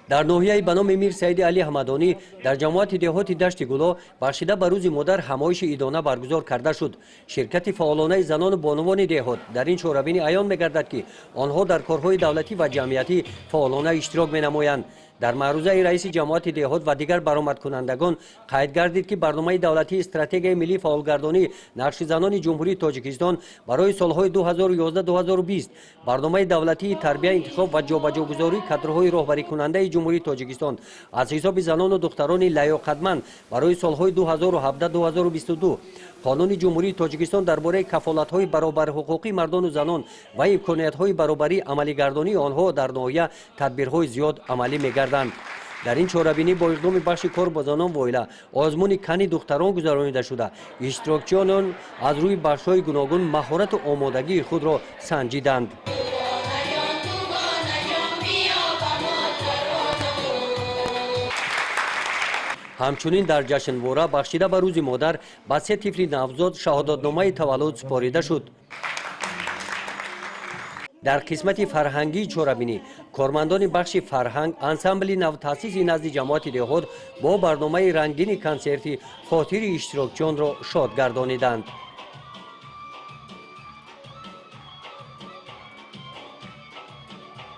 Дар ноҳияи ба номи Мир Саиди Алӣ Ҳамадонӣ, дар ҷамоати деҳоти Дашти Гуло бахшида ба Рӯзи модар ҳамоиши идона баргузор карда шуд. Ширкати фаъолонаи занону бонувони деҳот дар ин чорабинӣ аён мегардад, ки онҳо дар корҳои давлатӣ ва ҷамъиятӣ фаъолона иштирок менамоянд. Дар маърузаи раиси ҷамоати деҳот ва дигар баромадкунандагон қайд гардид, ки барномаи давлатии Стратегияи миллии фаъолгардонӣ нақши занони Ҷумҳурии Тоҷикистон барои солҳои 2011-2020, барномаи давлатии тарбия, интихоб ва ҷобаҷогузории кадрҳои роҳбарикунандаи Ҷумҳурии Тоҷикистон аз ҳисоби занону духтарони лаёқатманд барои солҳои 2017-2022, Қонуни Ҷумҳурии Тоҷикистон дар бораи кафолатҳои баробарҳуқуқии мардону занон ва имкониятҳои баробарии амалигардонии онҳо дар ноҳия тадбирҳои зиёд амалӣ мегарданд. Дар ин чорабинӣ бо иқдоми бахши кор бо занон ва оила озмуни кани духтарон гузаронида шуда, иштирокчиёнон аз рӯи бахшҳои гуногун маҳорату омодагии худро санҷиданд. Ҳамчунин дар ҷашнвора бахшида ба Рӯзи модар ба се тифли навзод шаҳодатномаи таваллуд супорида шуд. Дар қисмати фарҳангии чорабинӣ кормандони бахши фарҳанг, ансамбли навтаъсиси назди ҷамоати деҳот бо барномаи рангини консертӣ хотири иштирокчиёнро шод гардониданд.